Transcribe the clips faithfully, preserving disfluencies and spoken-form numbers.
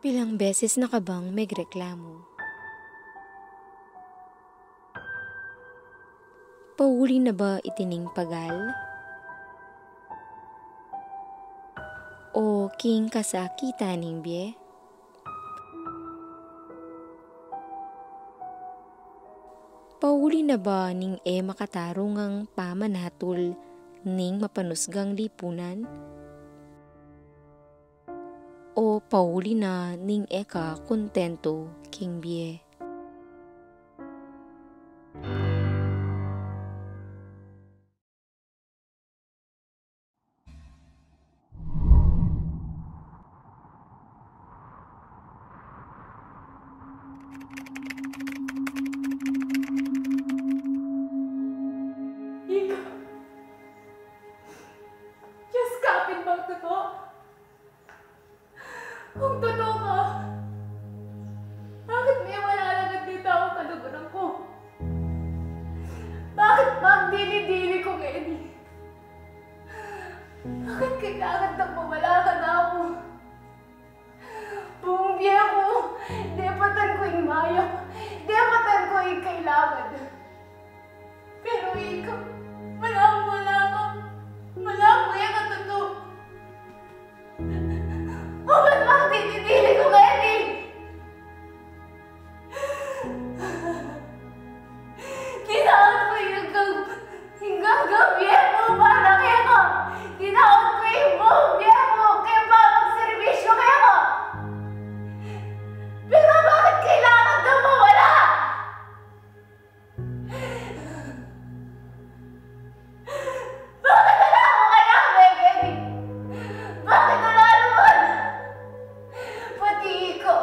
Pilang beses na ka bang megreklamu? Pauli na ba iti ning pagal? O king kasakitan ning bie? Pauli na ba ning e makatarungang pamanatul ning mapanusgang lipunan? O pauli na ning e ka kontentu king bie? Ika, Diyos ka, atin bang totoo? Kung totoo ka, bakit mewala na agad ing taong kaluguran ku? Bakit magdili-dili ku ngeni? Bakit kailangan nang mawala ka na ku? Buung bie ku, depatan ku ing mayap, depatan ku ing kailangan. Pero ika, malamang wala ka, malamang e ka tutu. O ba't magdili-dili ku ngeni? Kinaut ku ing gab-, ing gab-, gabie mu para keka. Kinaut ku ing buung bie mu keng pamagserbisyu keka. Pero bakit kailangan nang mawala? Bakit ala ku kailangan, Benny? Bakit ala naman? Pati ikaw,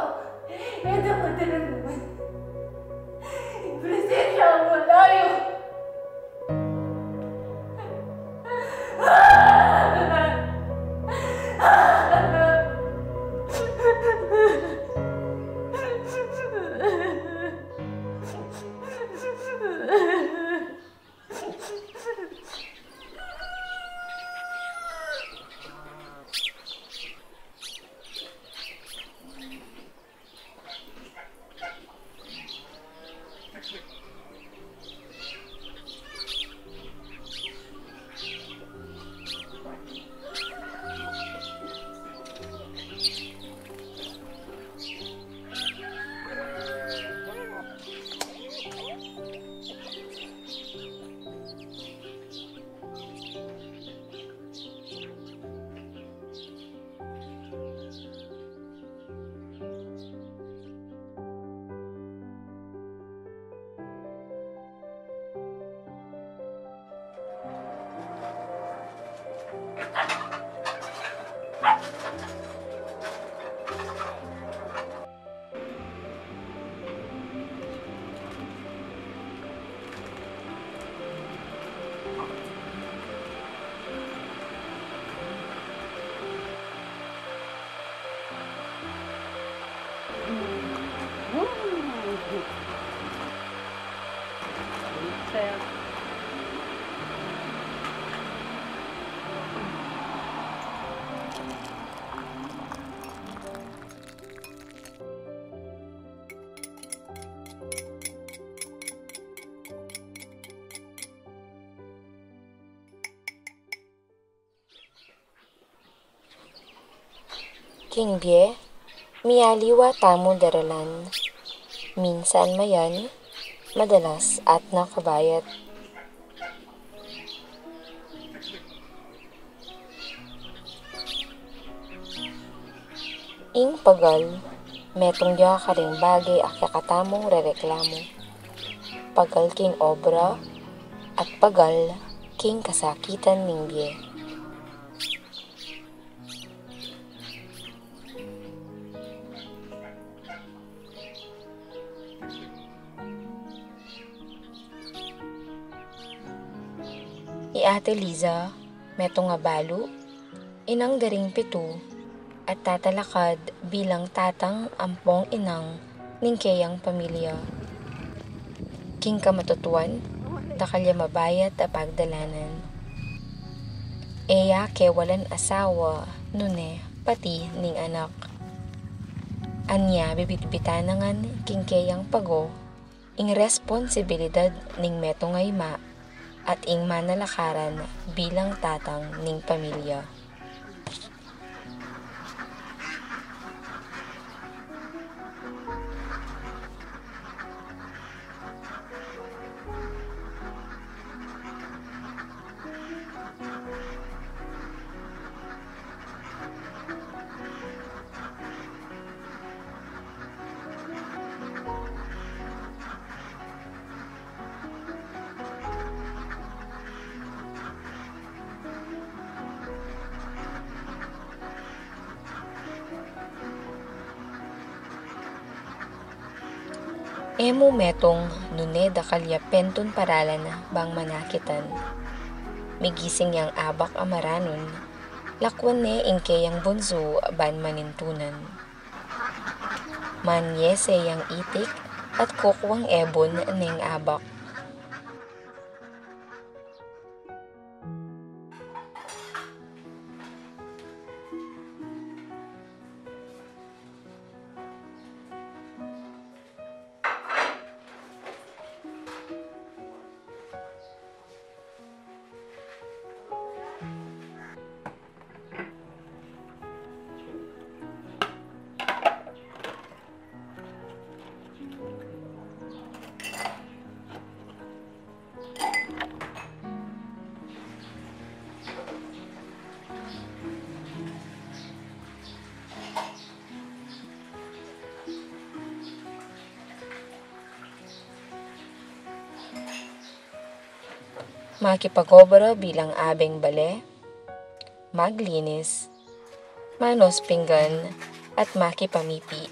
e, dapat ala naman. Presensya ang malayo. King bie, mialiwa tamu daralan. Minsan mayan, madalas at nakabayat. Ing pagal, metung ya karing bage a kekatamung rereklamu. Pagal king obra, at pagal king kasakitan ning bie. I Ate Liza, metung a balu, inang da ring pitu, at tatalakad bilang tatang ampong inang ning keyang pamilya. King kamatutuan, dakal ya mabayat a pagdalanan. E ya kewalan asawa, nune pati ning anak. Anya bibitbitan na ngan king keyang pago ing responsibilidad ning metung a ima at ing manalakaran bilang tatang ning pamilya. E mu metung nune dakal ya pentun paralan bang manakitan. Migising yang abak a maranun, lakwan ne ing keyang bunsu ban manintunan. Manyese yang itik at kukuang ebun neng abak. Makipagobra bilang abeng bale, maglinis, manus pinggan, at makipamipi.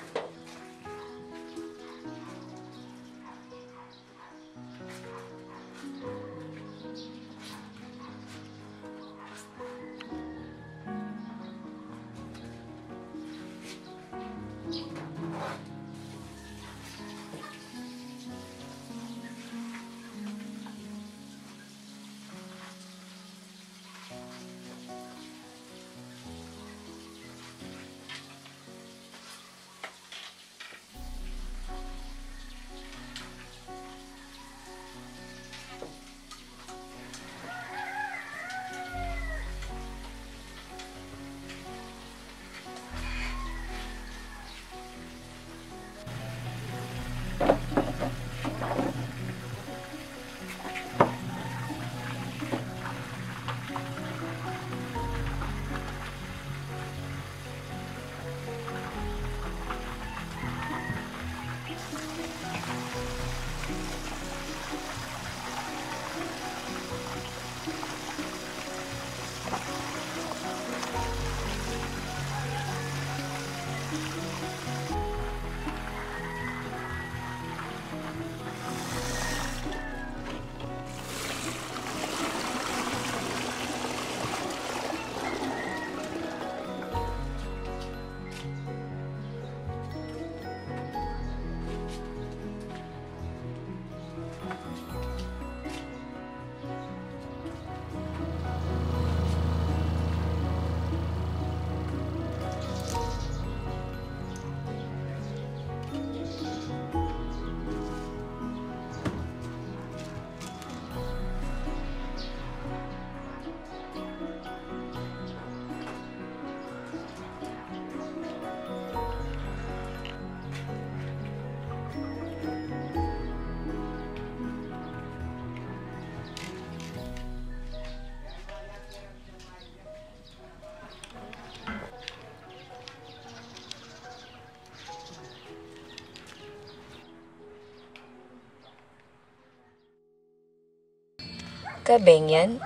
Kabeng yan,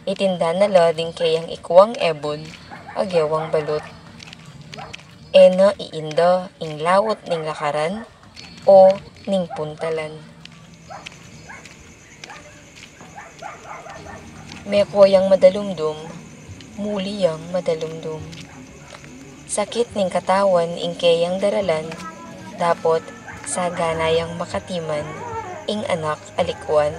itinda na la ding keyang ikuang ebun a gewang balut. E na iinda ing laut ning lakaran o ning puntalan. Mekua yang madalumdum, muli yang madalumdum. Sakit ning katawan ing keyang daralan, dapot sagana yang makatiman ing anak a likuan.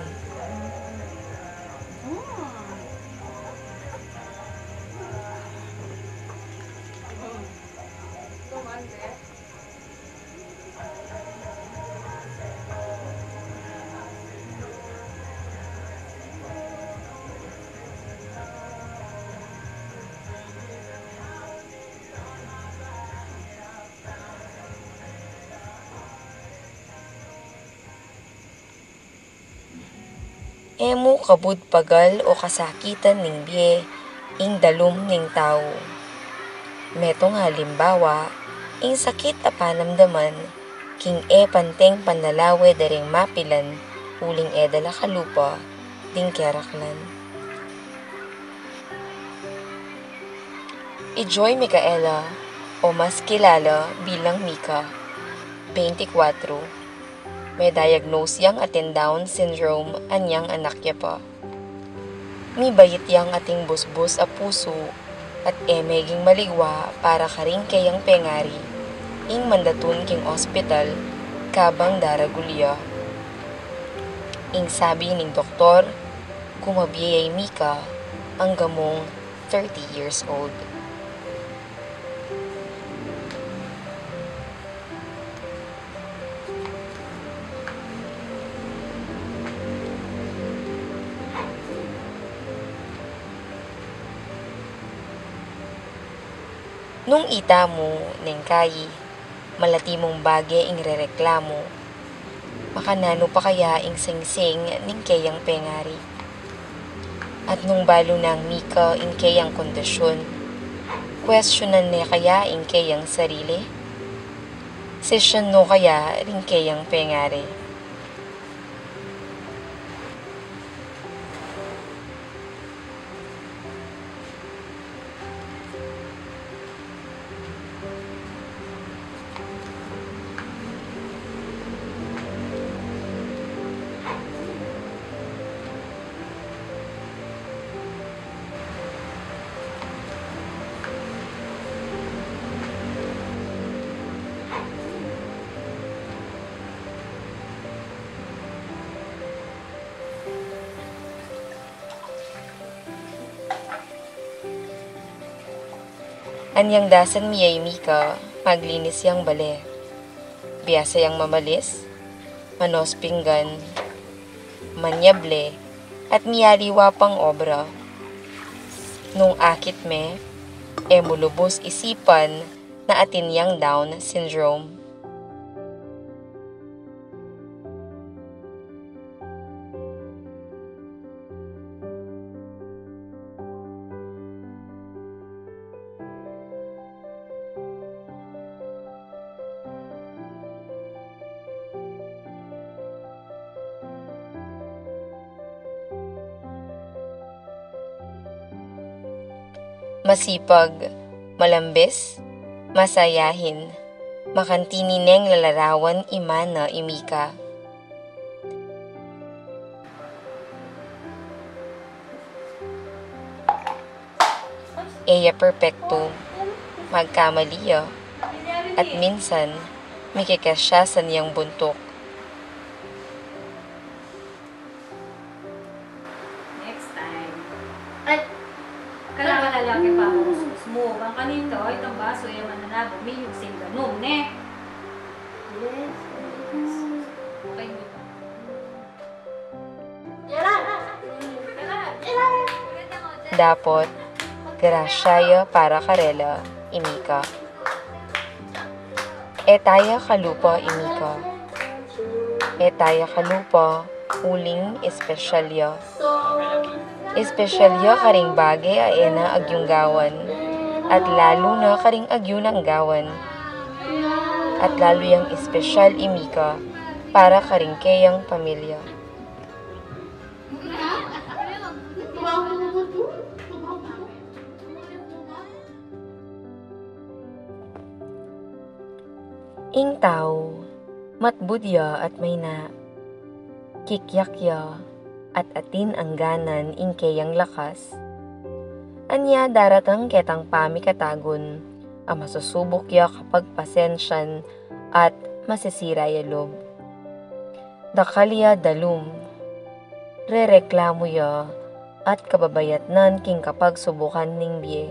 E mu kabud pagal o kasakitan ning bie ing dalum ning tau. Metung a alimbawa, ing sakit a panamdaman king e panteng panlalawe da ring mapilan uling e da la kalupa ding keraklan. I Joy Micaela, o mas kilala bilang Mika, twenty-four, me-diagnose yang atin Down syndrome anyang anak ya pa. Mibait yang ating busbus a pusu at e meging maligwa para karing keyang pengari ing mandatun king ospital kabang daragul ya. Ing sabi ning doktor, kumabie ya i Mika angga mung thirty years old. Nung ita mu neng kayi, malati mung bage ing rereklamu. Makananu pa kaya ing singsing ning keyang pengari? At nung balu nang Mika ing keyang kondisyun, kwestiyonan ne kaya ing keyang sarili? Sisian no kaya ring keyang pengari? Anyang dasan mi ya i Mika, maglinis yang bale. Biasa yang mamalis, manos pinggan, manyable, at miyaliwa pang obra. Nung akit me, e mu lubus isipan na atin yang Down syndrome. Masipag, malambis, masayahin, makantini neng lalarawan i mana i Mika. E ya perpektu, magkamali ya, at minsan, mikikesyasan yang buntuk. Next time. Ay! Kailangan lalaki pa mo. Bang kanito, itang baso, e ya mananabo, miyug sing ganun, ne? Yes. Okay, Mika. Dapot, grasya ya para karela i Mika. E taya kalupa i Mika. E taya kalupa uling espesyal ya. Espesyal ya karing bage a e na agyung gawan, at lalu na karing agyu nang gawan. At lalu yang espesyal i Mika para karing keyang pamilya. Ing tau, matbud ya at mayna. Kikyak ya at atin angganan ing keyang lakas. Anya daratang ketang pamikatagun a masusubuk ya kapagpasensyan at masisira ya lub. Dakal ya dalum. Rereklamu ya at kababayatnan king kapagsubukan ning bie.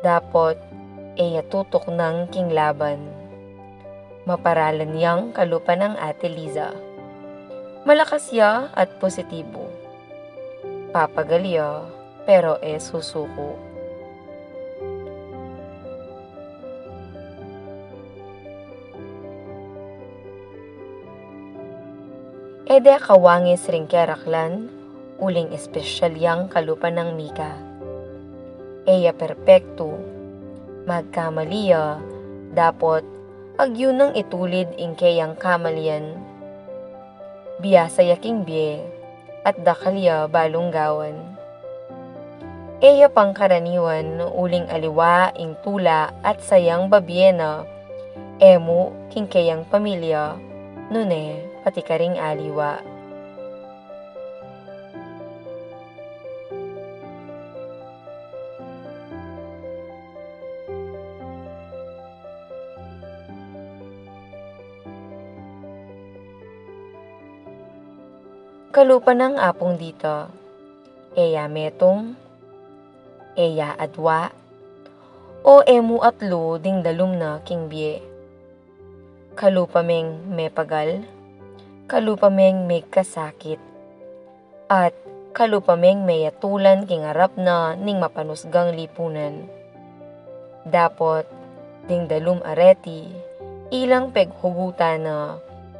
Dapot, e ya tutuknang king laban. Maparalan yang kalupa nang Ate Liza. Malakas ya at positibo. Papagal ya, pero e susuku. E de kawangis ring keraklan, uling espesyal yang kalupa nang Mika. E ya perpektu, magkamali ya, dapot agyu nang itulid ing keyang kamalian. Biasa ya king bie, at dakal ya balung gawan. E ya pangkaraniwan uling aliwa ing tula at sayang babie na, e mu king keyang pamilya, nune pati karing aliwa. Kalupa nang Apung Dita, e ya metung, e ya adwa, o e mu atlu ding dalum na king bie. Kalupa meng mepagal, kalupa meng megkasakit, at kalupa meng meyatulan king arap na ning mapanusgang lipunan. Dapot, ding dalum a reti, ilang peghugutan na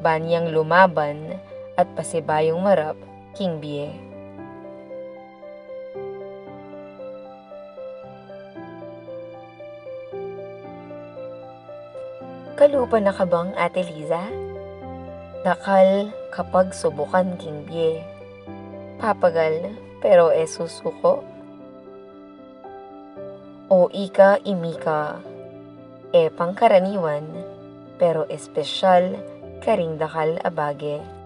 ban yang lumaban at pasibayung marap king bie. Kalupa na ka bang, Ate Liza? Dakal kapagsubukan king bie. Papagal, pero e susuko. O ika, i Mika, e pangkaraniwan, pero espesyal karing dakal a bage.